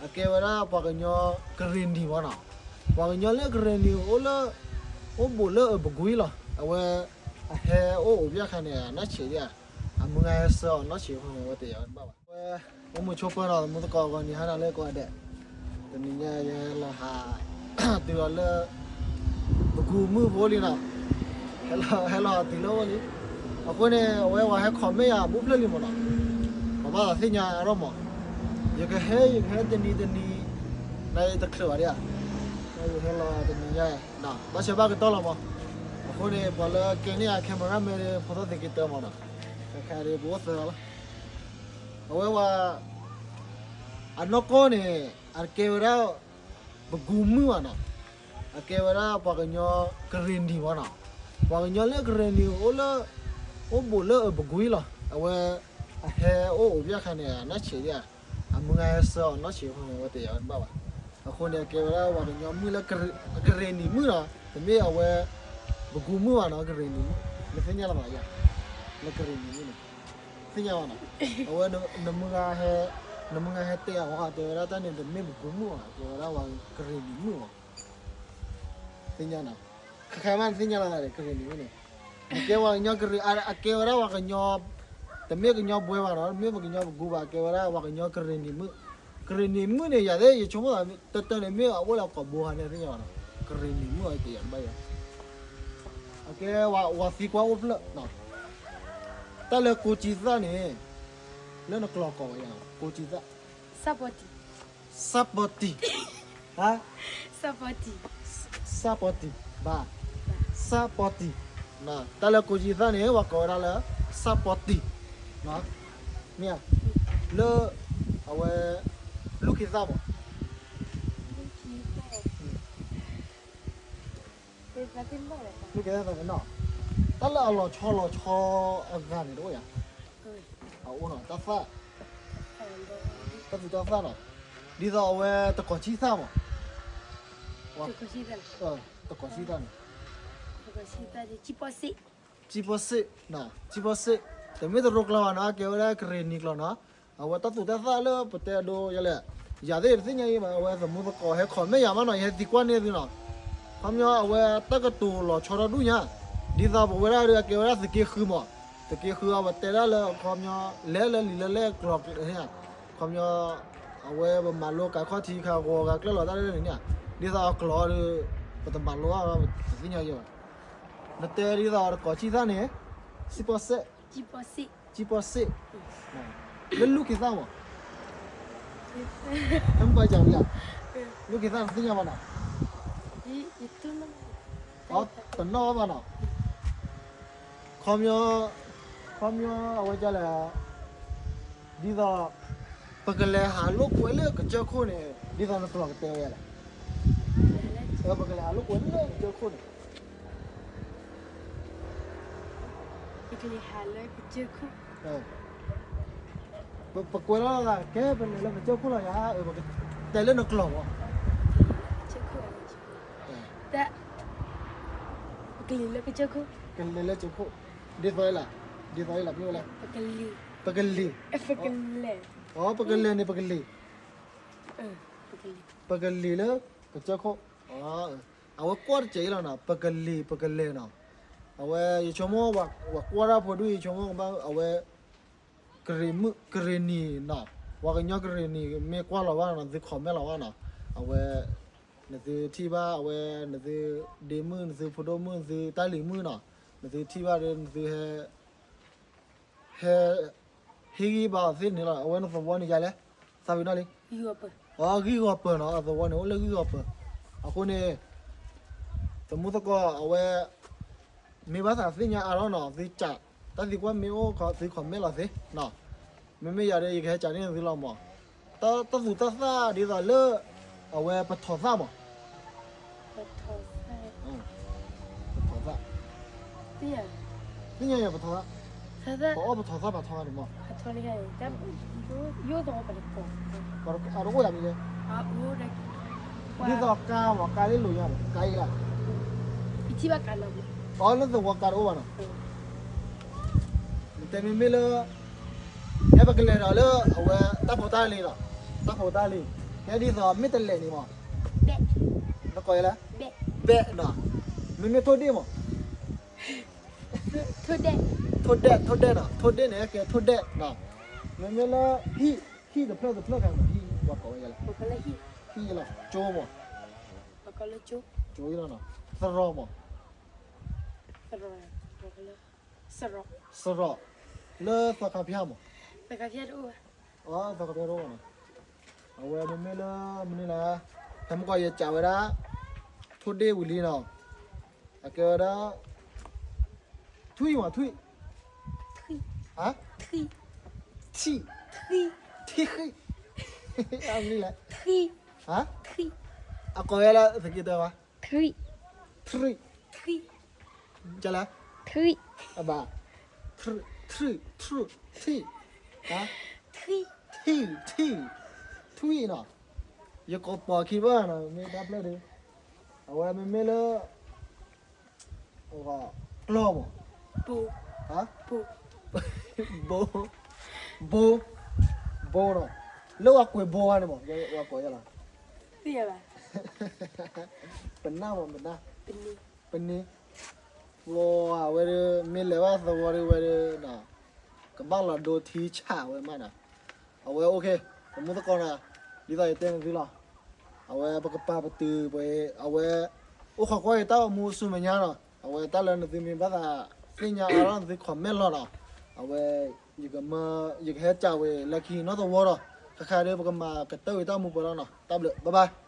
အကဲဝဲဒၣ်ပှၤကညီကရ့ၣ်နံၤမးနီၤ. ပှၤကညီလၢကရ့ၣ်နံၤအိၣ်လၢ အိၣ်ဘူးလၢအပူၤကွံာ်လီၤ. အဝဲ အဟဲအိၣ်အိၣ်ဖျဲၣ်အခါန့ၣ် အနီၢ်ဆံးဒံးဧါ, အမုၢ်ဂၤဟဲဆှၢအီၤနီၢ်ဆံးအဃိန့ၣ် အဝဲတယာ်ဝဲတဘၣ်ဘၣ်. အဝဲ အိၣ်မုာ်ဆိးပၢၤနီၤ သမူသကိးအဂီၢ် နံၤဟါနၤလၢကိးဂၤဒဲး, တနံၤညါယဟဲလီၤဟး တုၤလီၤလၢ ပကူမုၢ်ဖိလံနီၤ, ဟဲလီၤ ဟဲလီၤဟးတုၤလၢအိၣ်လံ. အဃိန့ၣ် အဝဲဝဲဟဲ comment ယၤ ဘူးဖျၢၣ်လံမးနီၤ, ပဘၣ်သးသ့ၣ်ညါအါထီၣ်မး, ယကဟဲ ယကဟဲတနံၤတနံၤ နတချုးဘၣ်ဒံးဧါ, ယဟဲလီၤတနံၤညါ ဘၣ်ဆၢဘၣ်ကတီၢ်လီၤမး. အဃိန့ၣ် ပှၤလၢကဲန့ၢ်အ camera man ဖိသၣ်သ့ၣ်က့ၤတၢ်မးနီၤ, ခဲခါဒ်ပအိၣ်သၢဂၤလီၤ. အဝဲဝဲ အနီၢ်ကီၢ်န့ၣ် အကဲဝဲဒၣ် ပကူမုၢ်ဘၣ်နီၤ, အကဲဝဲဒၣ်ပှၤကညီကရ့ၣ်နံၤမးနီၤ, ပှၤကညီလၢကရ့ၣ်နံၤအိၣ်လၢ အိၣ်ဘူးလၢအပူၤကွံာ်လီၤ. အဝဲ အဟဲအိၣ်အိၣ်ဖျဲၣ်အခါန့ၣ် အနီၢ်ဆံးဒံးဧါ, အမုၢ်ဂၤဟဲဆှၢအီၤနီၢ်ဆံးအဃိန့ၣ် အဝဲတယာ်ဝဲတဘၣ်ဘၣ်. အဃိန့ၣ် အကဲဝဲဒၣ်ပှၤကညီမုၢ်လၢ ကရ့ၣ်နံၤမုၢ်နီၤ, တမ့ၢ်အဝဲ ပကူမုၢ်ဘၣ်နီၤ, ကရ့ၣ်နံၤမုၢ်, နသ့ၣ်ညါလီၤသးယၤ, လၢကရ့ၣ်နံၤမုၢ်န့ၣ် သ့ၣ်ညါဘၣ်နီၤ, အဝဲ နမုၢ်ဂၤဟဲ နမုၢ်ဂၤဟဲတဲအီၤ တဲဝဲဒၣ်တၢ်န့ၣ် တမ့ၢ်ပကူမုၢ်ဘၣ်, ကဲဝဲဒၣ်ပှၤကရ့ၣ်နံၤမုၢ်ဘၣ်, သ့ၣ်ညါနီၤ, ခဲခါမးနသ့ၣ်ညါလီၤသးဒီး ကရ့ၣ်နံၤမုၢ်န့ၣ်, အကဲဝဲကညီကရ့ၣ် အကဲဝဲဒၣ်ပှၤကညီ, တမ့ၢ်ကညီဘှဲဘၣ်နီၤ, တမ့ၢ်ပှၤကညီပကူဘၣ်, အကဲဝဲဒၣ်ပှၤကညီကရ့ၣ်နံၤမုၢ်, ကရ့ၣ်နံၤမုၢ်န့ၣ် ယၤသ့ၣ် ယဆိကမိၣ်သး တၢ်တၢ်န့ၣ်မ့ၢ်အအိၣ်လၢကိာ်ဘိခါန့ၣ် သ့ၣ်ညါဘၣ်နီၤ, ကရ့ၣ်နံၤမုၢ်အံၤတယာ်တဘၣ်ယၤ အကဲဝဲသံကွၢ်အိၣ်ဖျၢၣ်, တၢ်လၢကိးကံသၣ်န့ၣ်, လၢနကျိာ်ကိးဝဲယၤ, ကိးကံသၣ်, စၢ်ပီတံၢ်, စၢ်ပီတံၢ်, ဟါ, စၢ်ပီတံၢ်, စၢ်ပီတံၢ်, ဘၣ်, စၢ်ပီတံၢ်, တၢ်လၢကိးကံသၣ်န့ၣ် ပှၤကိးဝဲဒၣ်လၢ စၢ်ပီတံၢ်, မ့ၢ်ဧါ, လၢ အဝဲ လူၢ်ကံသၣ်မး လူၢ်ကံသၣ်သးနီၤ, တၢ်လၢအလီၤဆီလီၤဆီအဂၤန့ၣ် တအိၣ်ယၤ, အအိၣ်နီၤ, တၢ်သၣ်, တၢ်သူတၢ်သၣ်နီၤ, ဒ်သိးအဝဲတကိးဆံသၣ်မး, တကိးဆံသၣ်န့ၣ် စံပီစ့ၣ်, စံပီစ့ၣ်, တမ့ၢ်တရူးကျိာ်ဘၣ်နီၤ, ကဲဝဲဒၣ်ကရ့ၣ်နံၤကျိာ်နီၤ, အဝဲတၢ်သူတၢ်သၣ်လၢပတဲအဒိယဲလဲၣ်, ယၤသ့ၣ်တသ့ၣ်ညါအံၤဘၣ်, အဝဲသမူသကိးဟဲ comment ယၤမးနီၤ, ယဟဲသံကွၢ်န့ၢ်သုနီၤ, ခီပညီအဝဲတၢ်ကတိၤလီၤဆီဒီဒူၣ်ညါ, ဒ်သိးပဝဲဒၣ်ဒီး အကဲဝဲဒၣ်သုးက့ဃုမး, သုးက့ဃု အဝဲတဲဒၣ်လၢခီပညီ လဲၤလၢလံာ်လၢလဲၣ်ကျိာ်န့ၣ်, ခီပညီ အဝဲပမၤလိကၤခီၣ်ထံးခးဂီၤဂၤကျၢၢ်လီၤတၢ်လၢန့ၣ်, ဒ်သိးအကျိာ်ဒီး ပတမၤလိဘၣ်, ပတသ့ၣ်ညါယဲဘၣ်, နတဲဒ်သိးတကိးဆံသၣ်န့ၣ်, စံပီစ့ၣ်, စံပီစ့ၣ်, လၢလူၢ်ကံသၣ်မး, လူၢ်ကံသၣ်နသ့ၣ်ညါဘၣ်နီၤ, တနီၣ်ဘၣ်နီၤ, ခီပညီ ခီပညီ အဝဲဒ်လဲၣ်, ဒ်သိး ပကလဲၤဟးလိာ်ကွဲလၢကစၢၢ်ခိၣ်န့ၣ် ဒ်သိးနကျိာ်ကတဲဝဲလဲၣ်, ပကလဲၤဟးလိာ်ကွဲလၢကစၢၢ်ခိၣ်န့ၣ် ပကလဲၤဟးလၢကစၢၢ်ခိၣ်, ပကွဲးလီၤသး ကဲပလဲၤလၢကစၢၢ်ခိၣ်လီၤယၤ, ပကတဲလၢနကျိာ်မး, ပကလဲၤလၢကစၢၢ်ခိၣ်, ပကလဲၤလၢကစၢၢ်ခိၣ်, ဒ်သိးလၢ ဒ်သိးလၢ မ့ၢ်ဝဲလဲၣ်, ပကလဲၤ, ပကလဲၤ, ပကလဲၤ, အ ပကလဲၤန့ၣ် ပကလဲၤ, ပကလဲၤလၢကစၢၢ်ခိၣ်, အဝဲကွၢ်တစဲးအံၤလီၤနီၤ, ပကလဲၤ ပကလဲၤနီၤ, အဝဲယဆိကမိၣ် ပှၤကွၢ်တၢ်ဖိဒ်အံၤ ယဆိကမိၣ်ကဘၣ် အဝဲ ကရ့ၣ်မုၢ် ကရ့ၣ်နံၤနီၤ, ပှၤကညီကရ့ၣ်နံၤ မ့ၢ်ကွၢ်လီၤဘၣ်နီၤ နသု comment လီၤဘၣ်နီၤ, အဝဲ နသုထံၣ်ဘၣ်အဝဲ နသုဒ့မုၣ် နသုဖိဒိၣ်မုၣ် နသုတၢ်လံၤမုၣ်နီၤ, နသုထံၣ်ဘၣ်ဒီး နသုဟဲ ဟဲ ဟ့ၣ်ဂံၢ်ဘါအီၤသ့န့ၣ်လီၤ, အဝဲနသဝီန့ၣ်ယၤလဲၣ်, သးဝံၤနီၢ်လံ, အဂံၢ်ဂီၤပၢၢ်နီၤ, အသဝီန့ၣ်အိၣ်လၢဂံၢ်ဂီၤပၢၢ်, အဃိန့ၣ် သမူသကိးအဝဲ မ့ၢ်ဘၣ်သးသ့ၣ်ညါအါထီၣ်နီၤ, သုကး တၢ်သံကွၢ်မ့ၢ်အိၣ် သု comment လီၤသ့နီၤ, မ့မ့ၢ်ယၤဒီး ယကဟဲကးန့ၢ်သုလီၤမး, တၢ်သူတၢ်သၣ်ဒ်သိးလၢ အဝဲပထီၣ်သၣ်မး, ပထီၣ်သၣ်, သ့ၣ်ညါယၤပထီၣ်သၣ်, ပအီၣ်ပထီၣ်သၣ်ပှၤထီၣ်ဂၤန့ၣ်မး, အတအိၣ်ယၤမ့ၢ်လဲၣ်, ဒ်သိးကါမး ကါလၢလိၤညါမး ကါအံၤလၢ အီၣ်လၢသဝီကါတအိၣ်ဘၣ်နီၤ, နတဲမ့မ့ၢ်လၢ ဟဲပကလဲၤဒီးလၢအဝဲတၢ်ဖိတၢ်လံၤနီၤ, တၢ်ဖိတၢ်လံၤ, ကဲဒ်သိးမ့ၢ်တလဲၤန့ၣ်မး, နကိးယဲလဲၣ်, ဘဲၣ်နီၤ, မ့မ့ၢ်ထိၣ်ဒ့ၣ်မး, ထိၣ်ဒဲၣ်, ထိၣ်ဒဲၣ်နီၤ, ထိၣ်ဒ့ၣ်န့ၣ်ကဲထိၣ်ဒဲၣ်နီၤ, မ့မ့ၢ်လၢဟံၣ်, ဟံၣ်တဖျၢၣ်တဖျၢၣ်ခါန့ၣ် ဟံၣ်ပှၤကိးဝဲယဲလဲၣ်, ဟံၣ်လီၤ, ကၠိမး, ကၠိလီၤနီၤ, သရီမး စရီး, လၢသီခါဖၠၣ်မး, သီခါဖၠၣ်တအိၣ်ဘၣ်နီၤ, အဝဲမ့မ့ၢ်လၢမနုၤလဲၣ်, ဖဲမုၢ်ကီးယစံးဝဲဒၣ်, ထိၣ်ဒ့ၣ်ဝံၤလံနီၤ, အကဲဝဲဒၣ်, ထွံၣ်မးထွံၣ်, ထံၣ်, ထံၣ်ဃံ, မနုၤလဲၣ်, အကိးဝဲလၢသက့တၢ်ဘၣ်, ထွံၣ်, ထွံၣ်, ထွံၣ်, ထွံၣ်, ထွံၣ်, ထွံၣ်, ထွံၣ်, ထွံၣ်နီၤ, ယကိးပိာ်ခံဘၣ်နီၤ မ့ၢ်တၢ်ပျဲၢ်ဒီး, အဝဲမ့မ့ၢ်လၢ ကျီၢ်မး, ဘိ, ဘိ, ဘိနီၤ, လၢဝဲကွဲးဘိဝဲန့ၣ်မး ဝဲကိးယဲလီၤ, ပနၢ်မး ပနၢ်, ပနၢ်, ဝဲဒၣ်မ့ၢ်လဲၤဘၣ်သဝီဒ်ဝဲဒၣ်, ကဘၣ်လီၤဒိထံဆးဝဲမးနီၤ, အဝဲအိၣ်ခ့, ပမုၢ်သကိးနီၤ, ဒ်သိးယတဲနသုလီၤ, အဝဲပကပာ်ပတုာ်ပှဲၤ, အဝဲ, အိၣ်ခိးကွၢ်ယတၢ်အိၣ်မူဆူမဲာ်ညါနီၤ, အဝဲတၢ်လၢနသုမ့ၢ်ဘၣ်သးသ့ၣ်ညါအါထီၣ်နသု comment လီၤနီၤ, အဝဲ, ယကမၢ, ယကဟဲစံးဝဲလၢခံနီတဝီဒီး, ခါခါဒီးပကမၤကတၢၢ်ဝဲတၢ်အိၣ်မူပှဲၤလီၤနီၤ, တၢ်ဘျုး bye bye.